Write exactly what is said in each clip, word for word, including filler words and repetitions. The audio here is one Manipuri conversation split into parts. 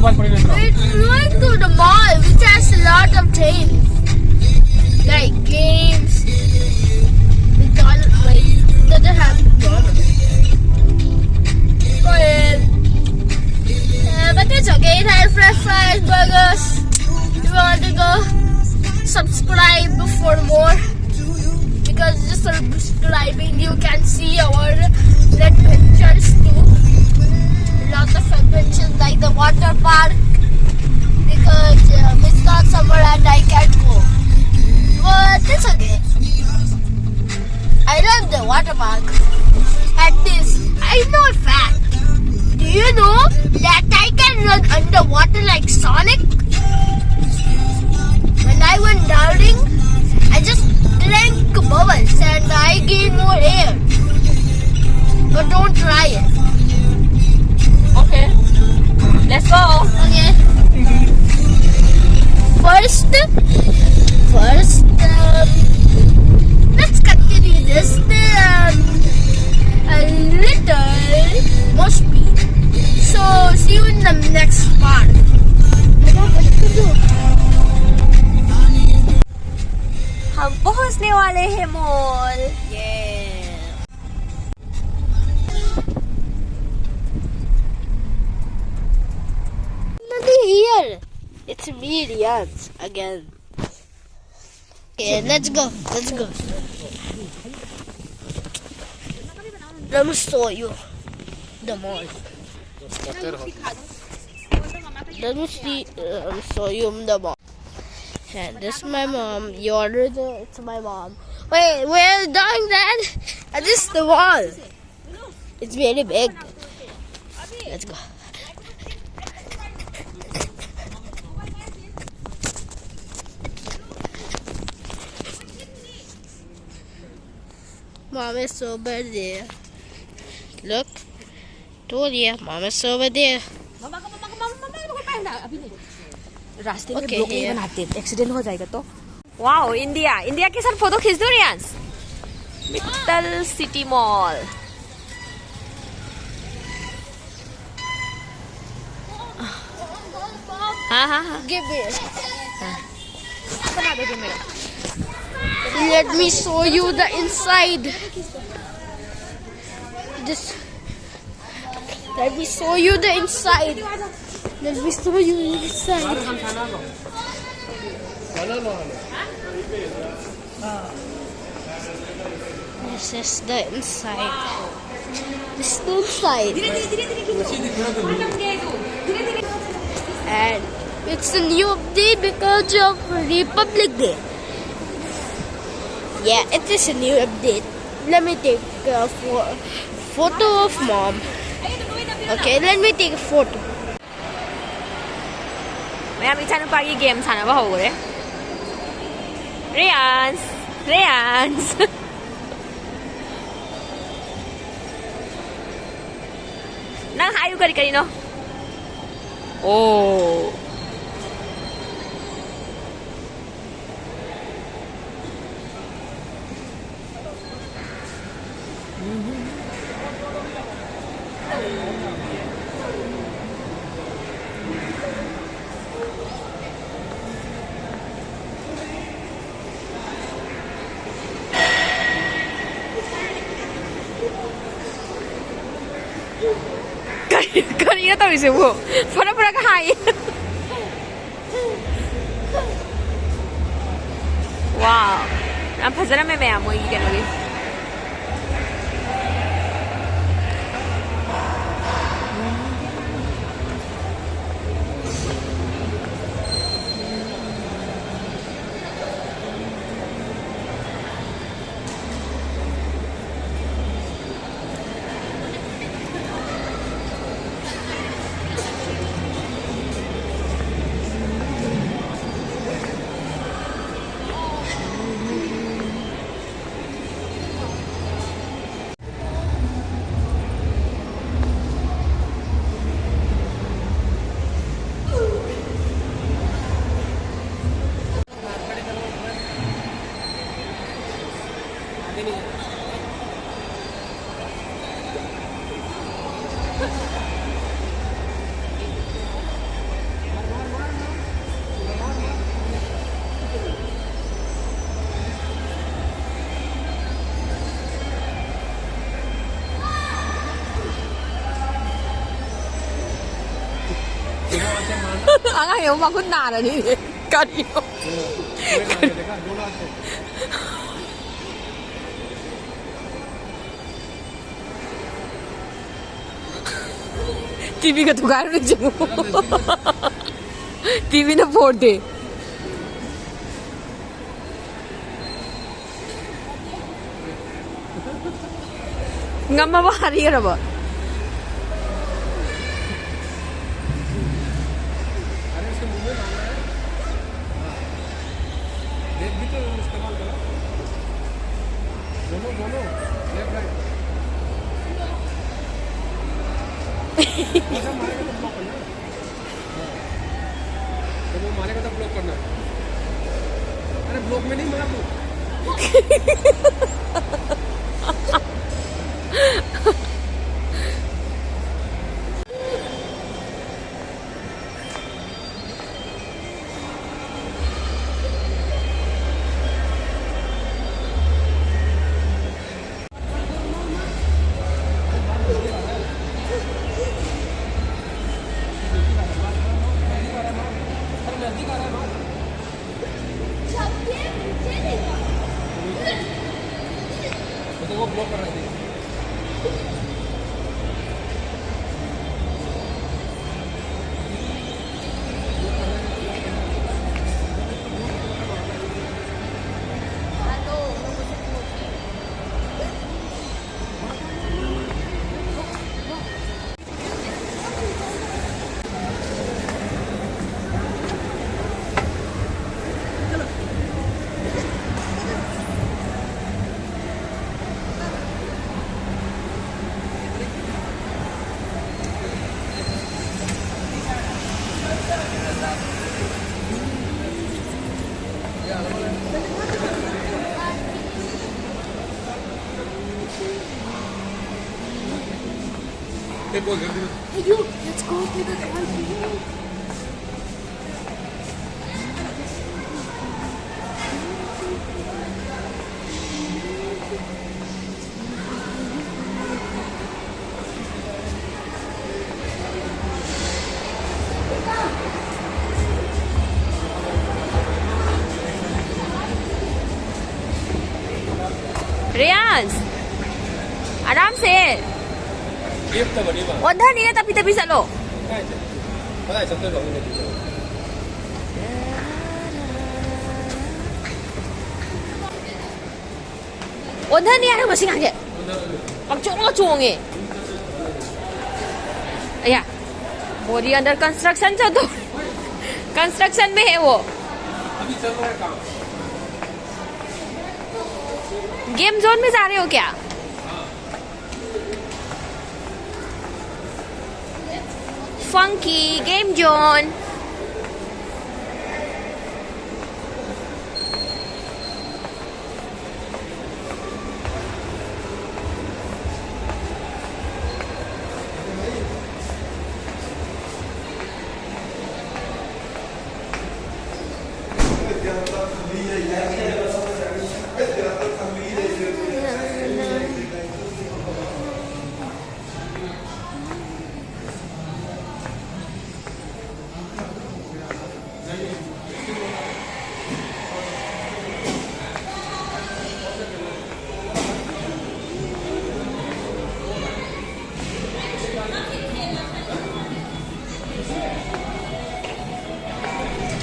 We're going to the mall, which has a lot of things like games. We call like doesn't have problems. Go ahead. Uh, but it's okay. It has French fries, burgers. If you want to go, subscribe for more. Because just subscribing, you can see our adventures too. Lots of adventures like the water park. Because um, it's not summer and I can't go. But it's okay. I love the water park. At this, I know a fact. Do you know that I can run underwater like Sonic? When I went drowning, I just drank bubbles and I gained more air. But don't try it. Okay. Let's go. Okay. First, first, um, let's continue this. Um, a little more speed. So see you in the next part. हम पहुंचने वाले हैं mall. Nothing here. It's me, Rian, again. Okay, let's go. Let's go. Let me show you the mall. Let me see. Uh, show you the mall. And this is my mom. You're the, it's my mom. Wait, we're doing that. And this is the mall. It's very big. Let's go. Mom is over there. Look. Told you, mom is over there. मम्मा को मम्मा को मम्मा मम्मा को पाएंदा अभी नहीं। रास्ते में Okay, ब्लॉक नहीं yeah. बनाते, एक्सीडेंट हो जाएगा तो। वाओ, इंडिया, इंडिया के साथ फोटो खींच दो रियांस। Mittal city mall. हाँ, हाँ, हाँ। Give me. Let me show you the inside. This. Let me show you the inside. Let me show you the inside. This is the inside. This is the inside. And it's a new update because of Republic Day. Yeah, it is a new update. Let me take a pho- photo of mom. Okay, let me take a photo. ꯃꯌꯥꯝ ꯏꯆꯥꯅꯨꯄꯥꯒꯤ ꯒꯦꯝ ꯁꯥꯟꯅꯕ ꯍꯧꯈ꯭ꯔꯦ꯫ ꯔꯦꯌꯥꯟꯁ, ꯔꯦꯌꯥꯟꯁ꯫ ꯅꯪ ꯍꯥꯏꯌꯨ ꯀꯔꯤ ꯀꯔꯤꯅꯣ? ꯑꯣ꯫ ꯀꯔꯤ- ꯀꯔꯤꯅꯣ ꯇꯧꯔꯤꯁꯤꯕꯨ? ꯐꯔ ꯐꯔꯒ ꯍꯥꯏꯌꯦ꯫ ꯋꯥꯎ, ꯌꯥꯝ ꯐꯖꯔꯝꯃꯦ ꯃꯌꯥꯝ ꯃꯣꯏꯒꯤ ꯀꯩꯅꯣꯒꯤ꯫ ꯑꯉꯥꯡ ꯌꯦꯡꯉꯨ, ꯃꯈꯨꯠ ꯅꯥꯔꯅꯤ꯫ ꯀꯔꯤꯅꯣ? ꯇꯤꯚꯤꯒ ꯊꯨꯒꯥꯏꯔꯨꯔꯦ ꯌꯦꯡꯉꯨ꯫ ꯇꯤꯚꯤꯅ ꯐꯣꯔ ꯗꯦ꯫ ꯉꯝꯃꯕ ꯍꯥꯏꯔꯤꯔꯕ? तो वो मारेगा तो ब्लॉक करना है। अरे ब्लॉक में नहीं मारा तू। Hey, boy, let's go to the ꯑꯣꯟꯊꯅꯤꯅ ꯇꯞꯄꯤ ꯇꯞꯄꯤ ꯆꯠꯂꯣ꯫ ꯑꯣꯟꯊꯅꯤ ꯍꯥꯏꯔꯣ ꯃꯁꯤ ꯉꯥꯡꯁꯦ꯫ ꯄꯪꯆꯣꯡꯒ ꯆꯣꯡꯉꯦ꯫ ꯑꯌꯥ꯫ Body under construction ꯆꯠꯇꯣ꯫ Construction में है वो। गेम जोन में जा रहे हो क्या? Funky Game Zone.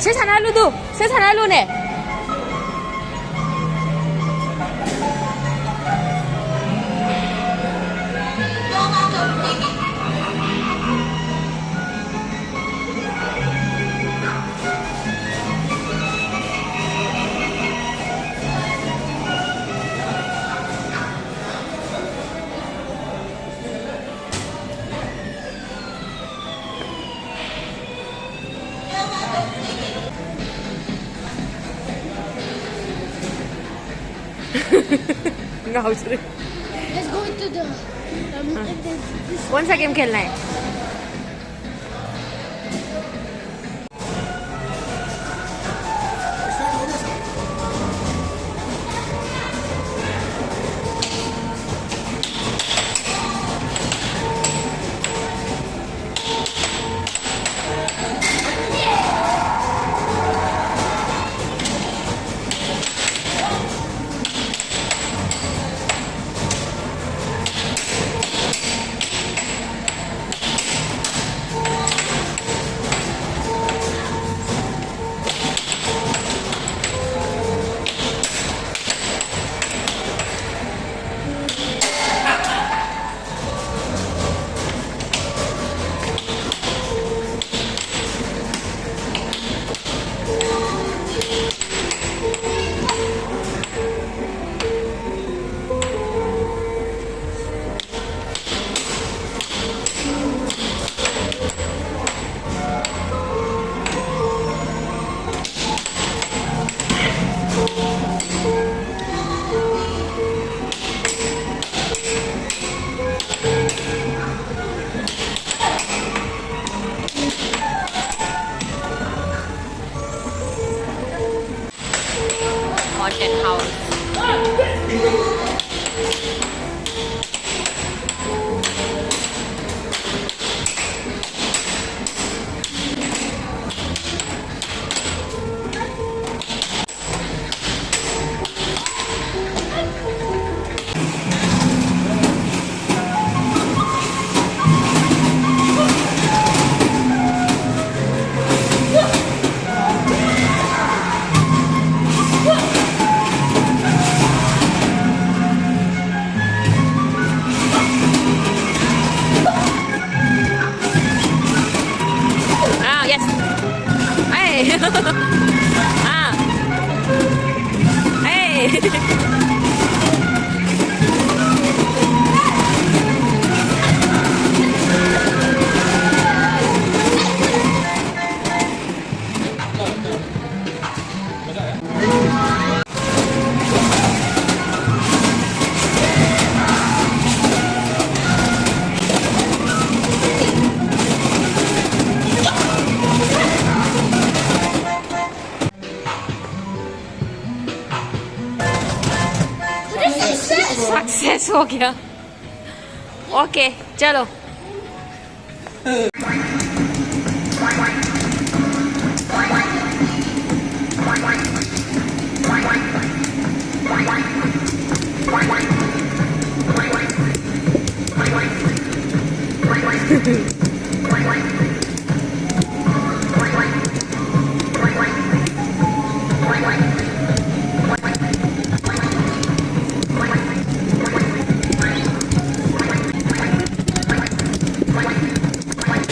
Say ꯁꯥꯟꯅꯍꯜꯂꯨꯗꯨ, say ꯁꯥꯟꯅꯍꯜꯂꯨꯅꯦ꯫ Let's go into the, um, in the, this कौन सा गेम खेलना है? हो गया। ओके, चलो।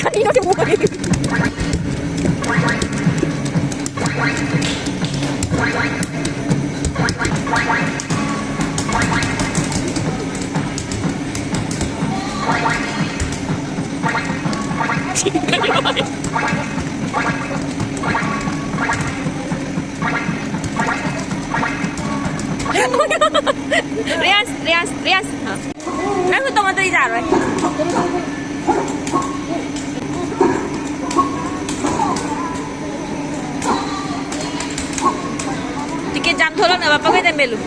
ꯀꯔꯤꯅꯣ ꯁꯤꯕꯨ? ꯔꯤꯌꯥꯟꯁ, ꯔꯤꯌꯥꯟꯁ, ꯔꯤꯌꯥꯟꯁ꯫ ꯅꯪꯁꯨ ꯇꯣꯡꯉꯗꯣꯏ ꯌꯥꯔꯣꯏ꯫ ꯇꯤꯀꯦꯠ ꯖꯥꯝ ꯊꯣꯛꯂꯛꯅꯕ ꯄꯪꯂꯩꯗ ꯃꯦꯜꯂꯨ꯫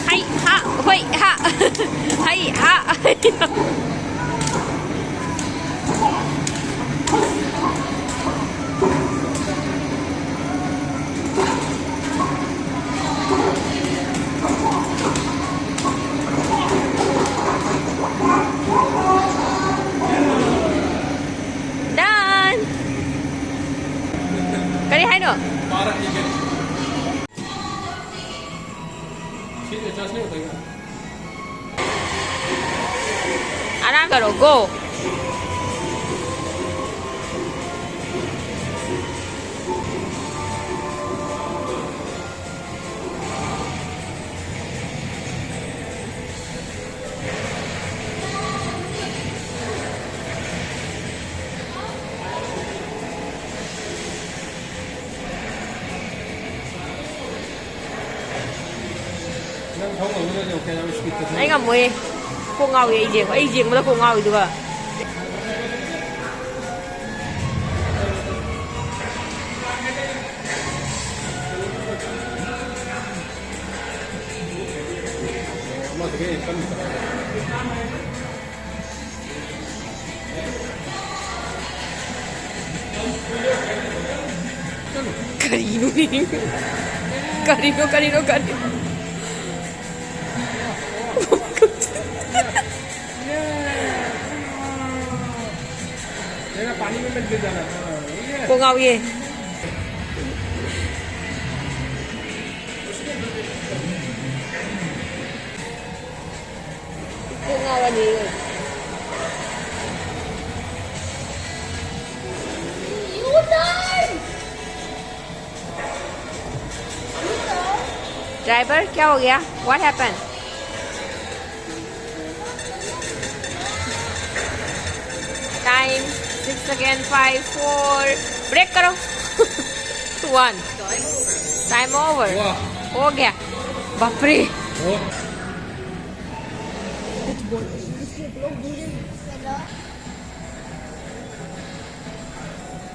ꯍꯩ ꯍꯥ ꯍꯣꯏ ꯍꯥ꯫ ꯍꯩ ꯍꯥ꯫ Done! ꯀꯔꯤ ꯍꯥꯏꯅꯣ? आराम करो, गो। ꯅꯪ ꯊꯧ ꯉꯝꯒꯗ꯭ꯔꯣ? ꯀꯌꯥꯝ ꯁ꯭ꯄꯤꯗꯇ ꯊꯧ? ꯑꯩ ꯉꯝꯃꯣꯏꯌꯦ꯫ ꯀꯣꯛ ꯉꯥꯎꯏ ꯑꯩꯁꯦ꯫ ꯑꯩ ꯌꯦꯡꯕꯗ ꯀꯣꯛ ꯉꯥꯎꯏꯗꯨꯒ꯫ ꯀꯔꯤꯅꯣꯅꯦ? ꯀꯔꯤꯅꯣ, ꯀꯔꯤꯅꯣ, ꯀꯔꯤꯅꯣ? ꯀꯣꯛ ꯉꯥꯎꯏ꯫ ꯀꯣꯛ ꯉꯥꯎꯔꯅꯤ꯫ Driver, क्या हो गया? What happened? Time, six second, five, four. Break करो। One. Time over. वाह। हो गया। बाप रे। बहुत।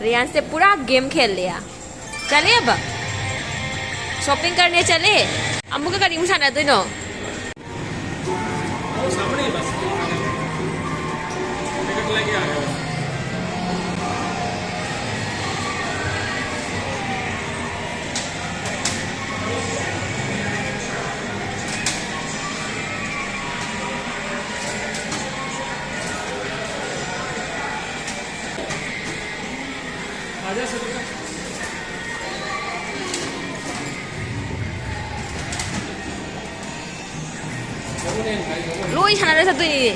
रियान से पूरा गेम खेल लिया। चले अब, शॉपिंग करने चले। ꯑꯃꯨꯛꯀ ꯀꯔꯤ ꯑꯃꯨꯛ ꯁꯥꯟꯅꯗꯣꯏꯅꯣ? ꯂꯣꯏ ꯁꯥꯟꯅꯔ ꯆꯠꯇꯣꯏꯅꯤꯅꯦ꯫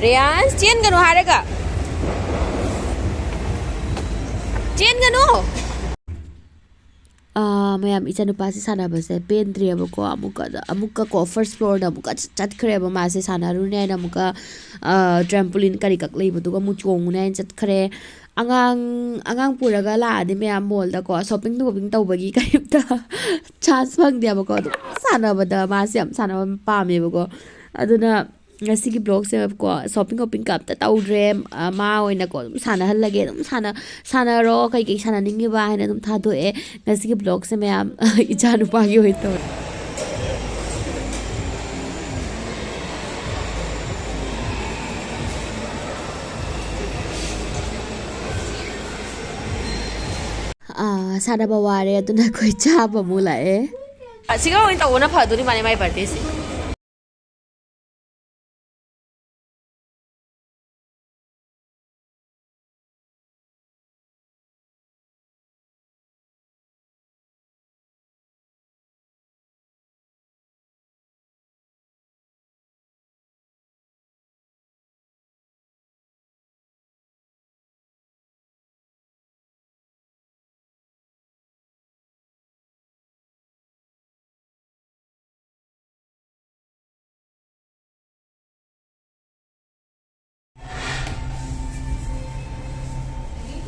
ꯔꯤꯌꯥꯟꯁ, ꯆꯦꯟꯒꯅꯨ ꯍꯥꯏꯔꯒ꯫ ꯆꯦꯟꯒꯅꯨ꯫ ꯑꯥ, ꯃꯌꯥꯝ, ꯏꯆꯥꯅꯨꯄꯥꯁꯦ ꯁꯥꯟꯅꯕꯁꯦ ꯄꯦꯟꯗ꯭ꯔꯦꯕꯀꯣ꯫ ꯑꯃꯨꯛꯀ, ꯑꯃꯨꯛꯀꯀꯣ first floorꯗ ꯑꯃꯨꯛꯀ ꯆꯠꯈ꯭ꯔꯦꯕ ꯃꯥꯁꯦ ꯁꯥꯟꯅꯔꯨꯅꯦ ꯍꯥꯏꯅ꯫ ꯑꯃꯨꯛꯀ, ꯑꯥ, trampoline ꯀꯔꯤ ꯀꯛ ꯂꯩꯕꯗꯨꯒ ꯑꯃꯨꯛ ꯆꯣꯡꯉꯨꯅꯦ ꯍꯥꯏꯅ ꯆꯠꯈ꯭ꯔꯦ꯫ ꯑꯉꯥꯡ, ꯑꯉꯥꯡ ꯄꯨꯔꯒ ꯂꯥꯛꯑꯗꯤ ꯃꯌꯥꯝ mallꯗꯀꯣ shopping ꯇꯧꯕꯒꯤ ꯀꯔꯤꯝꯇ chance ꯐꯪꯗꯦꯕꯀꯣ꯫ ꯑꯗꯨꯝ ꯁꯥꯟꯅꯕꯗ ꯃꯥꯁꯦ ꯌꯥꯝ ꯁꯥꯟꯅꯕ ꯄꯥꯝꯃꯦꯕꯀꯣ꯫ ꯑꯗꯨꯅ ꯉꯁꯤꯒꯤ vlogꯁꯦ ꯀꯣ, shopping ꯋꯣꯄꯤꯡꯒ ꯑꯝꯇ ꯇꯧꯗ꯭ꯔꯦ꯫ ꯑ, ꯃꯥ ꯑꯣꯏꯅꯀꯣ ꯑꯗꯨꯝ ꯁꯥꯟꯅꯍꯜꯂꯒꯦ, ꯑꯗꯨꯝ ꯁꯥꯟꯅ-, ꯁꯥꯟꯅꯔꯣ, ꯀꯩꯀꯩ ꯁꯥꯟꯅꯅꯤꯡꯉꯤꯕ ꯍꯥꯏꯅ ꯑꯗꯨꯝ ꯊꯥꯗꯣꯛꯑꯦ꯫ ꯉꯁꯤꯒꯤ vlogꯁꯦ ꯃꯌꯥꯝ ꯏꯆꯥ ꯅꯨꯄꯥꯒꯤ ꯑꯣꯏꯅ ꯇꯧꯔꯦ꯫ ꯑꯥ, ꯁꯥꯟꯅꯕ ꯋꯥꯔꯦ, ꯑꯗꯨꯅ ꯑꯩꯈꯣꯏ ꯆꯥꯕ ꯑꯃꯨꯛ ꯂꯥꯛꯑꯦ꯫ ꯑꯁꯤꯒ ꯑꯣꯏꯅ ꯇꯧꯕꯅ ꯐꯗꯣꯔꯤ ꯃꯥꯅꯦ, ꯃꯥꯏ birthdayꯁꯦ꯫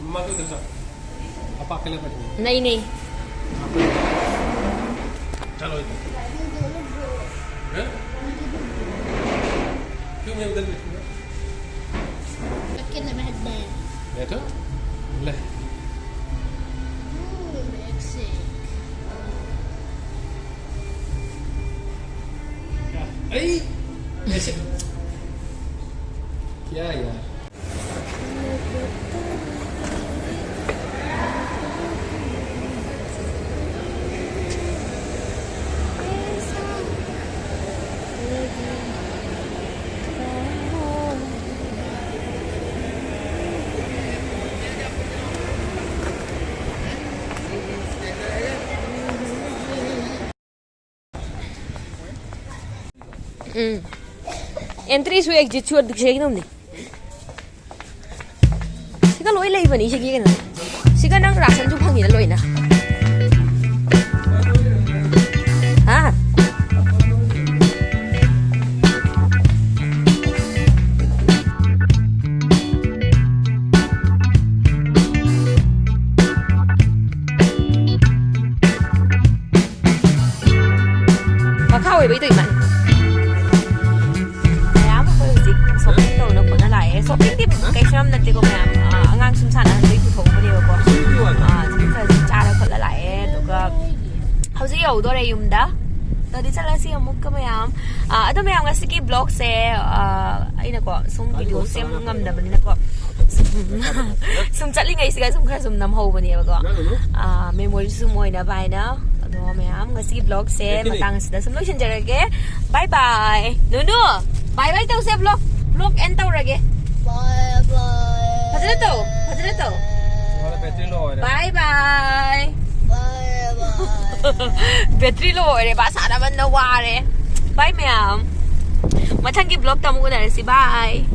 मम्मा को देखो, पापा अकेले बैठे हैं। नहीं, नहीं। चलो इधर। हैं? क्यों मैं उधर बैठूंगा? अकेले बैठ गए। बैठो। ले। हम्म, एक से एक। ऐ, ऐसे। क्या यार? ꯎꯝ꯫ ꯑꯦꯟꯇ꯭ꯔꯤꯁꯨ ꯑꯦꯛꯖꯤꯠꯁꯨ ꯑꯗꯨ ꯁꯤꯒꯤ ꯑꯗꯨꯝꯅꯤ꯫ ꯁꯤꯒ ꯂꯣꯏ ꯂꯩꯕꯅꯤ ꯁꯤꯒꯤ ꯀꯩꯅꯣ꯫ ꯁꯤꯒ ꯅꯪ ꯔꯥꯁꯟꯁꯨ ꯐꯪꯉꯤꯅ ꯂꯣꯏꯅ꯫ ꯍꯥ? ꯃꯈꯥ ꯑꯣꯏꯕꯩ ꯇꯧ ꯏꯃꯥꯅꯤ꯫ ꯃꯌꯥꯝ ꯑꯩꯈꯣꯏ ꯍꯧꯖꯤꯛ ꯁꯣꯞꯄꯤꯡ ꯇꯧꯅ ꯈꯣꯠꯅ ꯂꯥꯛꯑꯦ꯫ ꯁꯣꯞꯄꯤꯡꯗꯤ ꯀꯩꯁꯨ ꯌꯥꯝ ꯅꯠꯇꯦꯀꯣ ꯃꯌꯥꯝ꯫ ꯑꯥ, ꯑꯉꯥꯡ ꯁꯨꯝ ꯁꯥꯟꯅꯍꯟꯕꯩ ꯄꯨꯊꯣꯛꯄꯅꯦꯕꯀꯣ꯫ ꯑꯥ, ꯁꯨꯝ ꯈꯔ ꯁꯨꯝ ꯆꯥꯔ ꯈꯣꯠꯂ ꯂꯥꯛꯑꯦ꯫ ꯑꯗꯨꯒ ꯍꯧꯖꯤꯛ ꯌꯧꯗꯣꯔꯦ ꯌꯨꯝꯗ꯫ ꯑꯗꯨꯗꯤ ꯆꯠꯂꯁꯤ ꯑꯃꯨꯛꯀ ꯃꯌꯥꯝ꯫ ꯑꯥ, ꯑꯗꯣ ꯃꯌꯥꯝ ꯉꯁꯤꯒꯤ ꯕ꯭ꯂꯣꯛꯁꯦ, ꯑꯥ, ꯑꯩꯅꯀꯣ ꯁꯨꯝ ꯚꯤꯗꯤꯑꯣ ꯁꯦꯝꯕ ꯉꯝꯗꯕꯅꯤꯅꯀꯣ꯫ ꯁꯨꯝ ꯆꯠꯂꯤꯉꯩꯁꯤꯒ ꯁꯨꯝ ꯈꯔ ꯁꯨꯝ ꯅꯝꯍꯧꯕꯅꯦꯕꯀꯣ꯫ ꯑꯥ, ꯃꯦꯃꯣꯔꯤꯁꯨ ꯁꯨꯝ ꯑꯣꯏꯅꯕ ꯍꯥꯏꯅ꯫ ꯑꯗꯣ ꯃꯌꯥꯝ ꯉꯁꯤꯒꯤ ꯕ꯭ꯂꯣꯛꯁꯦ ꯃꯇꯥꯡ ꯑꯁꯤꯗ ꯁꯨꯝ ꯂꯣꯏꯁꯤꯟꯖꯔꯒꯦ꯫ ꯕꯥꯏ ꯕꯥꯏ꯫ ꯅꯨꯅꯨ, ꯕꯥꯏ ꯕꯥꯏ ꯇꯧꯁꯦ, ꯕ꯭ꯂꯣꯛ, ꯕ꯭ꯂꯣꯛ ꯑꯦꯟ ꯇꯧꯔꯒꯦ꯫ ꯕꯥꯏ ꯕꯥꯏ꯫ ꯐꯖꯅ ꯇꯧ, ꯐꯖꯅ ꯇꯧ꯫ ꯕꯥꯏ ꯕꯥꯏ꯫ ꯕꯦꯇ꯭ꯔꯤ ꯂꯣ ꯑꯣꯏꯔꯦ, ꯕꯥ ꯁꯥꯟꯅꯃꯟꯅ ꯋꯥꯔꯦ꯫ ꯕꯥꯏ ꯃꯌꯥꯝ꯫ ꯃꯊꯪꯒꯤ ꯕ꯭ꯂꯣꯛꯇ ꯑꯃꯨꯛ ꯎꯅꯔꯁꯤ꯫ ꯕꯥꯏ꯫